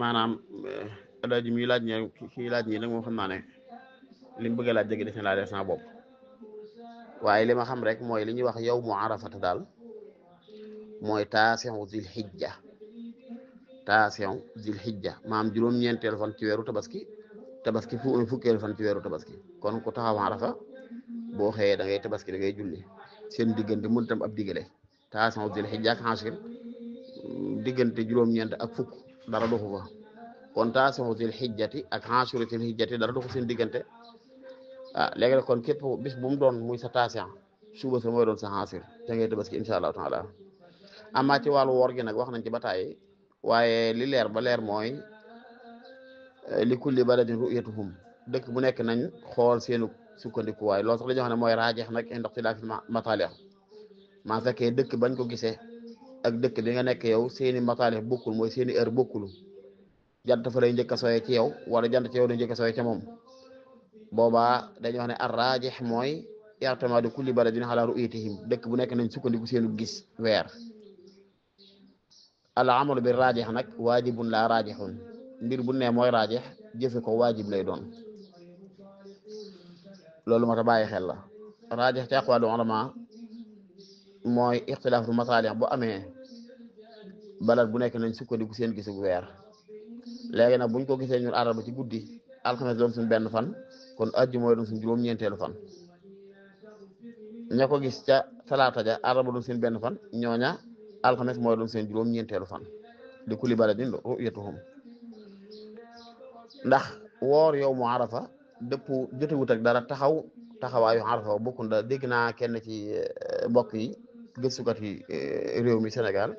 maanaam alaaji mi laaj ñe kii laaj ñi nag moom xam naa ne li mu bëgg a laaj dëgg des na laa def sama bopp waaye li ma xam rek mooy li ñuy wax yow mu arafata daal mooy taasiu zil xijja taasiu zil xijja maanaam juróom-ñeenteelu fan ci weeru tabaski fukkeelu fan ci weeru tabaski kon ku taxaw arafa boo xëyee da ngay tabaski da ngay julli seen diggante mun tam ab diggale taasiu zil xijja ak xaasir diggante juróom-ñeent ak fukk dara doxu fa kon taasiu zil xijjati ak xaasiru zil xijjati dara doxu seen diggante léegi nag kon képp bis bu mu doon muy sa taasian suba sa mooy doon sa xaasir te ngay tabaski incha allahu taala amaa ci wàllu woor gi nag wax nañ ci ba tàyyi waaye li leer ba leer mooy li kulli baladin ru'yatuhum dëkk bu nekk nañ xool seenu sukkandiku waaye loolu sax dañoo xam ne mooy raajeex nag inda ixtilaafi mataalix maa fekkee dëkk bañ ko gisee ak dëkk bi nga nekk yow seeni mataalix bokkul mooy seeni heure bokkul jant fa lay njëkk a sooyee ci yow wala jant ci yow lay njëkk a sooyee ca moom boobaa dañuy wax ne ar raajeex mooy i'timaadu kulli baladin ala ru'yatihim dëkk bu nekk nañ sukkandiku seenu gis weer al amalu bi raajeex nag waajibun laa raajeexun mbir bu ne mooy raajeex jëfe ko waajib lay doon loolu moo tax bàyyi xel la raajeex ci aqwaalu ulama mooy ixtilaafu masaalix bu amee balad bu nekk nañ sukkandiku seen gisu weer léegi nag buñ ko gisee ñun àllarba ci guddi alxames doon suñ benn fan kon ajju mooy doon suñ juróom-ñeenteelu fan ña ko gis ca talaata ja àllarba doon seen benn fan ñooña alxames mooy doon seen juróom-ñeenteelu fan li kulli baladin ru'yatuhum ndax woor yow mu arafa dëpp jotewut ak dara taxawaayu arafa bokkul da dégg naa kenn ci mbokk yi gëstukat yi réew mi Sénégal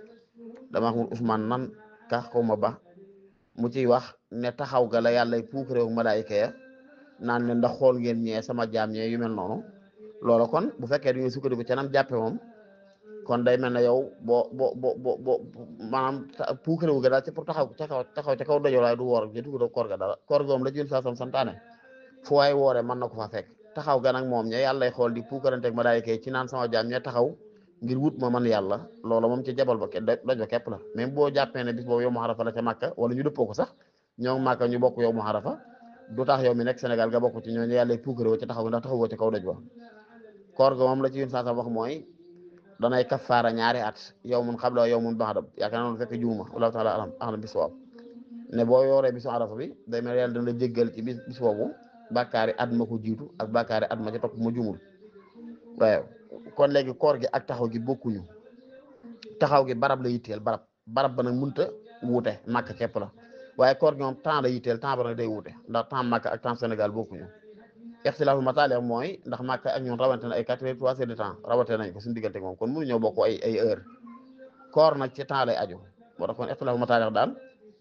dama xamul Ousmane nan ka xaw ma ba mu ciy wax ne taxaw ga la yàlla puuk réew malaayika ya naan leen ndax xool ngeen ñee sama jaam ñee yu mel noonu loola kon bu fekkee du ñu sukkandiku ca nam jàppe moom kon day mel ne yow boo maanaam puuk réew ga daal ci pour taxaw ca kaw dajoo laay du woor jëtu ko koor ga dara koor ga moom la ci yun saa sam santaane fu waay woore mën na ko fa fekk taxaw ga nag moom ña yàlla lay xool di puukaranteeg malaayika yi ci naan sama jaam ñe taxaw ngir wut ma man yàlla loola moom ci jabal ba doj ba képp la même boo jàppee ne bis boobu yow mu xarafa la ca màkka wala ñu dëppoo ko sax ñoo màkka ñu bokk yow mu xarafa du tax yow mi nekk Sénégal nga bokk ci ñooñu yàlla puukaroo ci taxaw ndax taxawoo ci kaw doj ba koor ga moom la ci yun saa wax mooy danay kafaara ñaari at yow mun xabla yow mun baxda yaakaar naa fekk juuma wallahu taala alam biswaab ne boo yooree bisu arafa bi day mel yàlla dana la jéggal ci bis boobu bàkkaari at ma ko jiitu ak bàkkaari at ma ci topp ma juumul waaye kon léegi koor gi ak taxaw gi bokkuñu taxaw gi barab la yitteel barab ba nag munta wuute màkk képp la waaye koor gi moom temps la yitteel temps ba nag day wuute ndax temps màkk ak temps Sénégal bokkuñu ixtilaafu mataalix mooy ndax màkk ak ñun rawante na ay 4 heures 3 heures de temps rawante nañ ko suñu diggante moom kon mënuñoo bokk ay heure koor nag ci temps lay aju moo tax kon ixtilaafu mataalix daal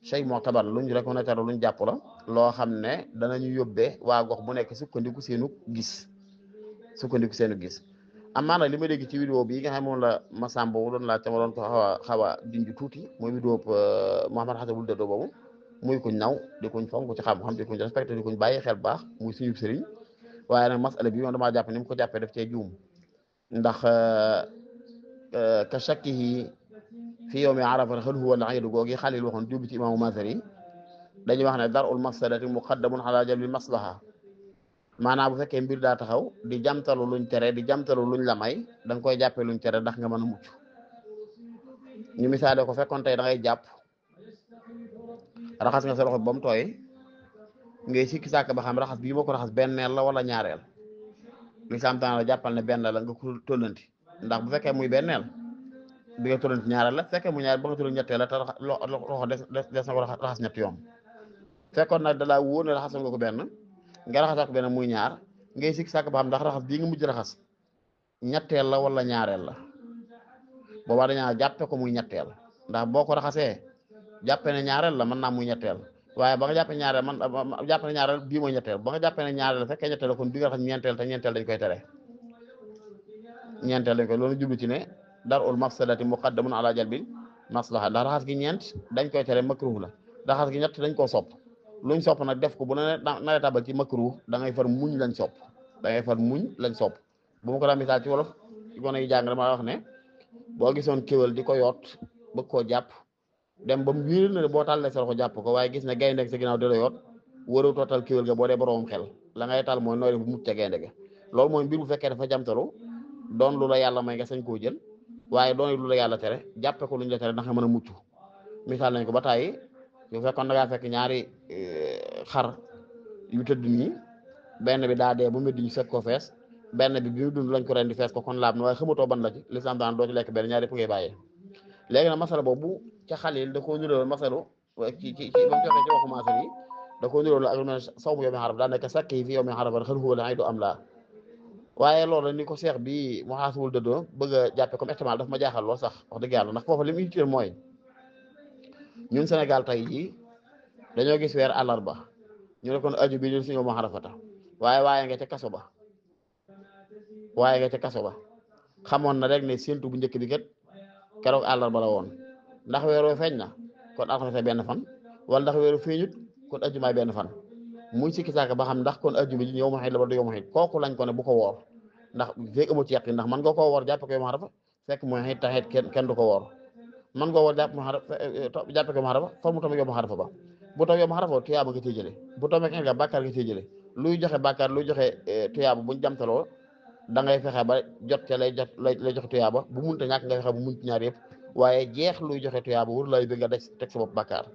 shay mu'tabar luñ reconnaître luñ jàpp la loo xam ne danañu yóbbee waa gox bu nekk sukkandiku seenu gis amaa nag li ma dégg ci vidéo bi nga xam moom la Massamba doon laaj ca ma doon ko xaw a dinju tuuti mooy vidéo Mouhamed Xasan Wul Dado boobu muy kuñ naw di kuñ fonk ci xam-xam di kuñ respecté di kuñ bàyyi xel baax muy suñu sëriñ waaye nag masala bi moom damaa jàpp ni mu ko jàppee daf cee juum ndax ka shakkihi fi yawmi arafa hal huwa al-iid googi Xalil waxoon jubbi ci imaamu Mazari dañuy wax ne dar'ul mafsadati muqaddamun ala jalbil maslaha maanaam bu fekkee mbir daa taxaw di jamtalu luñ tere di jamtalu luñ la may da nga koy jàppee luñ tere ndax nga mën a mucc ñu misaale ko fekkoon tey da ngay jàpp raxas nga sa loxo ba mu tooy ngay sikki sàkk ba xam raxas bii moo ko raxas benneel la wala ñaareel lislaam taan la jàppal ne benn la nga ko tollanti ndax bu fekkee muy benneel bi nga tollanti ñaareel la fekkee mu ñaareel ba nga tollanti ñetteel la te loxo des na ko raxas ñetti yoon fekkoon nag da laa wóor ne raxas nga ko benn nga raxasaat ko benn muy ñaar ngay sikki sàkk ba xam ndax raxas bii nga mujj raxas ñetteel la wala ñaareel la boobaa dañaa jàppe ko muy ñetteel ndax boo ko raxasee jàppe ne ñaareel la mën naa muy ñetteel waaye ba nga jàppee ñaareel jàpp ne ñaareel bii mooy ñetteel ba nga jàppee ne ñaareel fekkee ñetteel kon bi nga raxas ñeenteel te ñeenteel dañ koy tere loolu jublu ci ne dar'ul mafsadati muqaddamun ala jalbil maslaha ndax raxas gi ñeent dañ koy tere makruh la raxas gi ñett dañ koo sopp luñ sopp nag def ko bu na tabal ci makruh da ngay far muñ lañ sopp bu ma ko daan misaal ci wolof gone yi jàng dama wax ne boo gisoon kéwél di ko yoot bëgg koo jàpp dem ba mu wéer na boo tàllee sa loxo jàpp ko waaye gis ne gaynde ak sa ginnaaw di la yoot waroo tootal kéwél ga boo dee boroomam xel la ngay tal mooy nooy def bu mucc ca gaynde ga loolu mooy mbir bu fekkee dafa jamtalu doon lu la yàlla may nga sañ koo jël waaye doon lu la yàlla tere jàppe ko lu ñu la tere ndax nga mën a mucc misaal nañ ko ba tàyyi yu fekkoon da ngaa fekk ñaari xar yu tëdd nii benn bi daa dee bu métti ñu fekk ko fees benn bi mu dund lañ ko ren di fees ko kon laab na waaye xamatoo ban la ci lislaam daan doo ci lekk benn ñaari yëpp ngay bàyyee léegi nag masala boobu ca Xalil da koo niróo masalu ci ba mu joxee ci waxu maasal yi da koo niróo ak lu mel saw mu yawmi Arafa daa nekk sakk yi fi yawmi Arafa xel xuwala ay du am laa waaye loolu ni ko seex bi mu xaasawul dëddoo bëgg a jàppe comme ihtimal daf ma jaaxal lool sax wax dëgg yàlla ndax foofu li mu utile mooy ñun Sénégal tey jii dañoo gis weer àllarba ñu ne kon aju bi ñu suñu yawmu Arafata waaye nga ca kaso ba xamoon na rek ne séntu bu njëkk bi kat keroog àllarba la woon ndax weeroo feeñ na kon alxames benn fan wala ndax weeru feeñut kon ajumaay benn fan muy sikki saaka ba xam ndax kon ajuma ji yow ma xit la wala du yow ma xit kooku lañ ko ne bu ko woor ndax feeg amu ci yàq ndax man nga koo woor jàppe ko yow ma Arafa fekk mooy xit taxit kenn du ko woor man nga woor jàppe ko yow ma Arafa for mu tamit yow ma Arafa ba bu taw yow ma Arafa tuyaaba nga cee jële bu tamit nga bàkkaar nga cee jële luy joxe bàkkaar luy joxe tuyaaba buñ jamtaloo da ngay fexe ba jot ca lay joxe tuyaaba bu munta ñàkk nga fexe bu munt ñaar yëpp waaye jeex luy joxe tuyaaba wur lay bi nga des teg sa bopp bàkkaar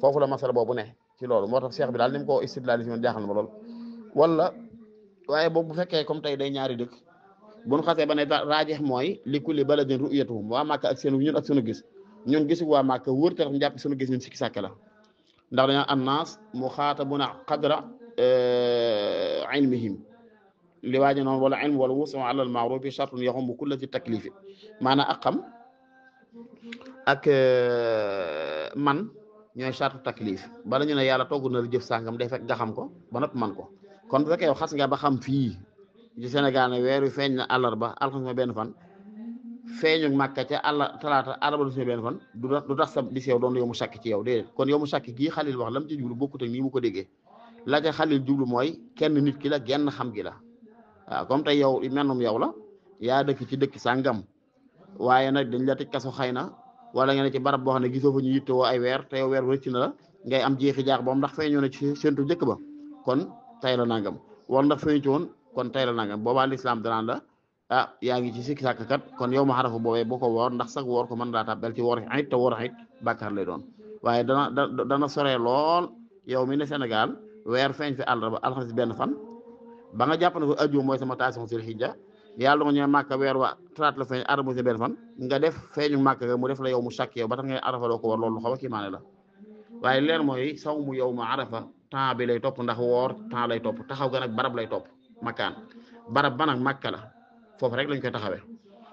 foofu la masala boobu ne ci loolu moo tax seex bi daal ni mu ko istidlaali si man jaaxal na ma lool wala waaye boobu bu fekkee comme tey day ñaari dëkk bu ñu xasee ba ne raajeex mooy li kulli baladin ru'yatuhum waa Màkka ak seen ñun ak sunu gis ñun gisu waa Màkka wër te ñu jàpp sunu gis ñun sikki sàkk la ndax dañoo annaas muxaatabuna qadra ilmihim li waaji noonu wala ilm wala wusu ala al maarufi shartun yaxumu kulla ci taklifi maanaam ak xam ak man ñooy sartu taklif bala ñu ne yàlla togg na la jëf sàngam day fekk nga xam ko ba noppi man ko kon bu fekkee yow xas nga ba xam fii ci Sénégal ne weer wi feeñ na àllarba alxames ma benn fan feeñu Màkka ca talaata àllarba du suñu benn fan du tax sa di sew doon yow mu sakk ci yow déedéet kon yow mu sakk gii Xalil wax lam ci jublu bokkut ak nii mu ko déggee la ca Xalil jublu mooy kenn nit ki la genn xam gi la waaw comme tey yow mennum yow la yaa dëkk ci dëkk sàngam waaye nag dañ la tëj kaso xëy na wala nga ne ci barab boo xam ne gisoo fa ñu yittewoo ay weer te yow weer rëcc na la ngay am jeexi jaax boom ndax feeñoo na ci séntu njëkk ba kon tay la nangam wala ndax feeñu ci woon kon tay la nangam boobaa lislaam danaan la yaa ngi ci sikki sàkk kat kon yow ma Arafa boobee boo ko woor ndax sax woor ko mën laa tàbbal ci woor xit te woor xit bàkkaar lay doon waaye dana soree lool yow mi ne Sénégal weer feeñ fi àllarba alxames benn fan ba nga jàpp ne ko aju mooy sama taasiyon sil hijja yàlla nga ñëw Màkka weer wa traite la feeñ Arafa si benn fan nga def feeñu Màkka ga mu def la yow mu sakk yow ba tax ngay Arafa doo ko war loolu xaw a kiimaane la waaye leer mooy saw mu yow ma Arafa temps bi lay topp ndax woor temps lay topp taxaw ga nag barab lay topp makkaan barab ba nag Màkka la foofu rek lañ koy taxawee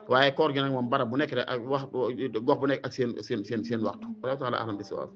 waaye koor gi nag moom barab bu nekk rek ak wax gox bu nekk ak seen waxtu wala taala ahlam bi sawaab